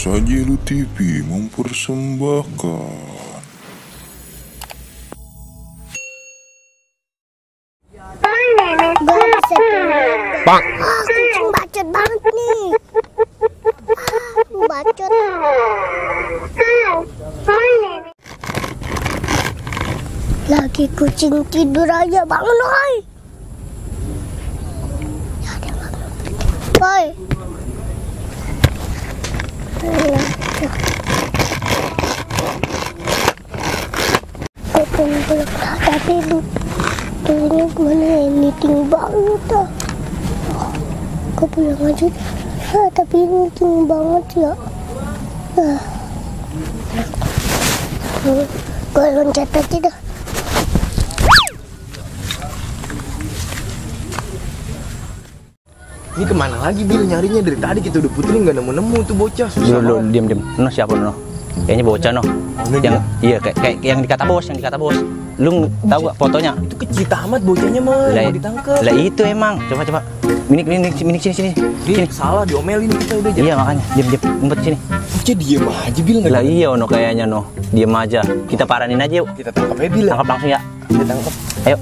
Sajilu TV mempersembahkan. Bang. Kucing bacot banget nih. Bacot. Lagi kucing tidur aja, bangun oi. Oi. Tapi ini mana meeting banget ah. Aku pulang aja. Tapi ini meeting banget ya. Gue loncat aja dah. Ini kemana lagi Bil? Nyarinya dari tadi kita udah puterin nggak nemu-nemu tuh bocah. Lu diam. Noh siapa noh? Kayaknya bocah noh. Yang iya kayak yang dikata bos, Lu tahu gak fotonya? Itu kecil amat bocahnya mah, mau ditangkap. Lah itu emang. Coba. Minik sini. Sini. Salah diomelin kita udah. Iya makanya. Diam. Ngumpet sini. Bocah diem aja Bil. Lah iya noh kayaknya noh. Diam aja. Kita paranin aja yuk. Kita tangkap aja Bil. Tangkap langsung ya. Kita tangkap. Ayo.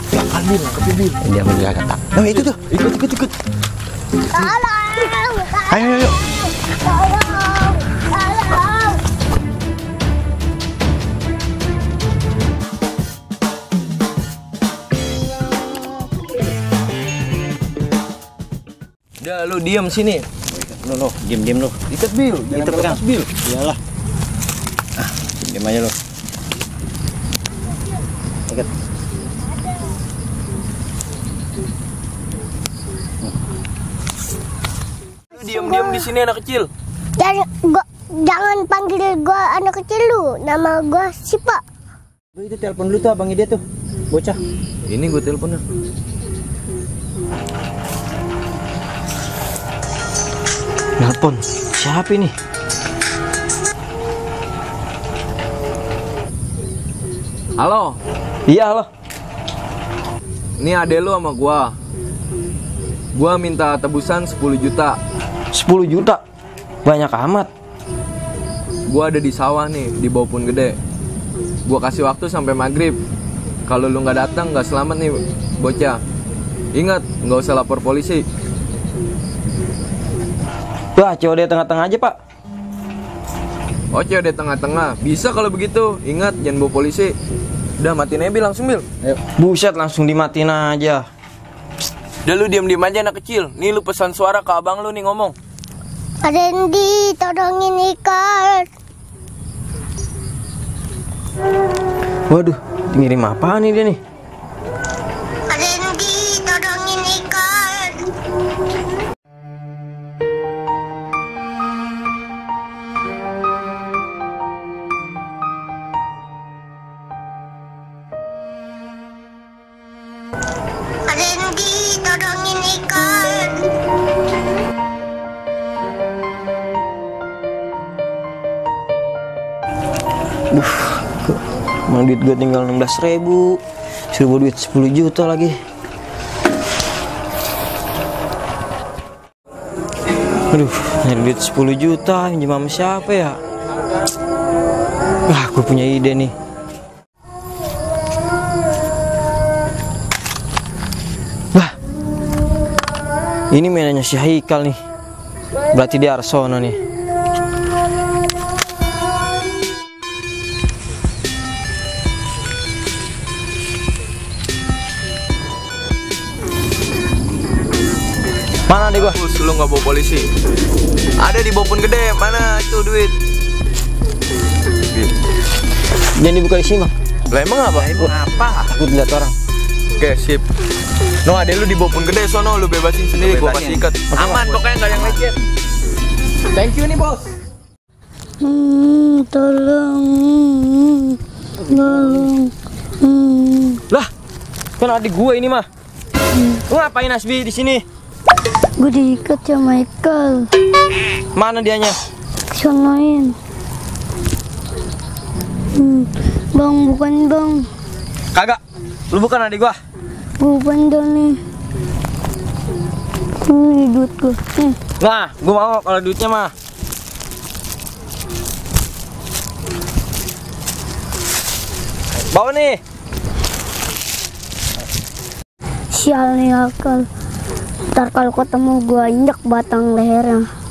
Silakan Bil, tangkap ya Bil. Dia mau jaga tak. Nah itu tuh. Ikut. Ayo. Udah lu diam sini. Lo, diam lo. Ikat Bil, jangan terlepas Bil. Iyalah. Diam aja lo. Ikat. Diam di sini anak kecil. Jangan panggil gua anak kecil lu. Nama gua Sipa. Itu telepon dulu tuh abangnya dia tuh. Bocah. Ini gue teleponnya. Nelpon. Siapa ini? Halo. Iya, halo. Ini adek lu sama gua. Gua minta tebusan 10 juta. 10 juta? Banyak amat. Gua ada di sawah nih, di Baupun Gede. Gua kasih waktu sampai maghrib. Kalau lu nggak datang, nggak selamat nih bocah. Ingat, nggak usah lapor polisi. Wah, COD tengah-tengah aja, Pak. Oh, COD tengah-tengah. Bisa kalau begitu. Ingat, jangan bawa polisi. Udah, matiin aja Bil, langsung Bil. Ayo. Buset, langsung dimatiin aja. Udah lu diam aja anak kecil. Nih lu pesan suara ke abang lu nih ngomong. Randy, tolongin ikan. Waduh, ngirim apa nih dia nih? Randy, tolongin ikan. Randy, tolongin ikan. Emang duit gue tinggal 16.000. Suruh bawa duit 10 juta lagi. Aduh, nyari duit 10 juta pinjam sama siapa ya? Wah, gue punya ide nih. Wah, ini mainannya si Haikal nih. Berarti dia Arsono nih. Mana adek gua? Lu nggak bawa polisi. Ada di Baupun Gede. Mana itu duit? Jangan dibuka di sini, Bang. Lah emang apa? Apa? Takut lihat orang. Oke, sip. No, adek lu di Baupun Gede sono, lu bebasin sendiri, gua kasih ikat. Aman, pokoknya nggak ada yang lecet. Thank you nih, Bos. Tolong. Lah, kan adik gue ini mah. Lu ngapain Asbi di sini? Gue diikat sama Michael. Mana dianya? Sonoin. Bang, bukan bang. Kagak. Lu bukan adik gua. Bukan dong nih. Duit gua. Nah, gue mau kalau duitnya mah. Bawa nih. Sial nih akal. Ntar kalau ketemu gua injak batang lehernya.